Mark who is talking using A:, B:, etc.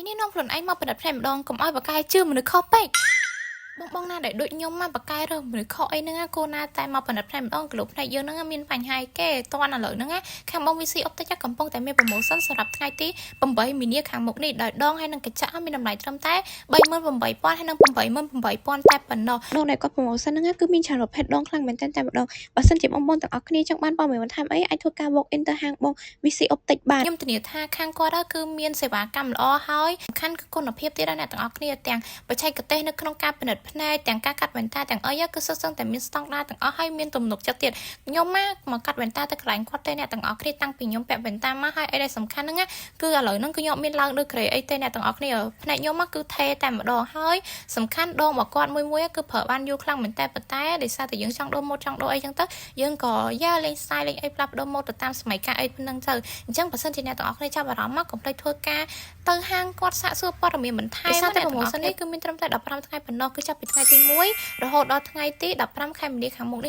A: នេះនាំខ្លួនឯងមកពិនិត្យភ្នែកម្ដងកុំឲ្យបកកែជឿមនុស្សខុសពេកបងបងណាដែលដូចខ្ញុំមកបកកែរើសមនុស្សខុសអីហ្នឹងណាគួរណាតែមកពិនិត្យភ្នែកម្ដងគីឡូភ្នែកយើងហ្នឹងមានបញ្ហាអីគេតន់ឥឡូវហ្នឹងណាខាងបង VC Optic កំពុងតែមាន promotion សម្រាប់ថ្ងៃទី8មីនាខាងមុខនេះដោយដងហើយនឹងកញ្ចក់មានតម្លៃត្រឹមតែ38,000ហើយនឹង88,000តែប៉ុណ្ណោះ
B: ដងដែលគាត់ promotion ហ្នឹងគឺមានច្រើនប្រភេទដងខ្លាំងមែនទែនតែម្ដងបើសិនជាបងប្អូនទាំងអស់គ្នាចង់បានព័ត៌មានបន្ថែមអីអាចធ្វើការ walk in ទៅហាងបង VC Optic បាន
A: ខ្ញុំធានាថាខាងគាត់គឺមានសេវាកម្មល្អហើយសំខាន់គឺគុណភាពទៀតដល់អ្នកទាំងអស់គ្នាទាំងបច្ចេកទេសនៅក្នុងការពិនិត្យភ្នែកទាំងការកាត់វ៉ែនតាទាំងអីគឺសុទ្ធសឹងតែមានស្តង់ដារទាំងអស់ហើយមានទំនុកចិត្តទៀតខ្ញុំមកមកកាត់វ៉ែនតាទៅកន្លែងគាត់ទេអ្នកទាំងអស់គ្នាតាំងពីខ្ញុំពាក់វ៉ែនតាមកហើយអីដែលសំខាន់ហ្នឹងគឺឥឡូវហ្នឹងគឺខ្ញុំអត់មានឡើងដូចក្រេអីទេអ្នកទាំងអស់គ្នាភ្នែកខ្ញុំគឺថេតែម្ដងហើយសំខាន់ដងរបស់គាត់មួយមួយគឺប្រើបានយូរខ្លាំងមែនតើប៉ុន្តែដោយសារតែយើងចង់ដូរម៉ូដចង់ដូរអីចឹងទៅយើងក៏យ៉ាលេង style លេងអីផ្លាស់ប្ដូរម៉ូដទៅតាមសម័យកាលអីប៉ុណ្ណឹងទៅអញ្ចឹងបើសិនជាអ្នកទាំងអស់គ្នាចាប់អារម្មណ៍មកកុំភ្លេចធ្វើការទៅហាងគាត់សាកសួរព័ត៌មានបន្ថែមដោយសារតែ promotion នេះគឺមានត្រឹមតែ15ថ្ងៃប៉ុណ្ណោះគឺចាប់ពីថ្ងៃទី1រហូតដល់ថ្ងៃទី15ខែមីនាខាងមុខនេះ។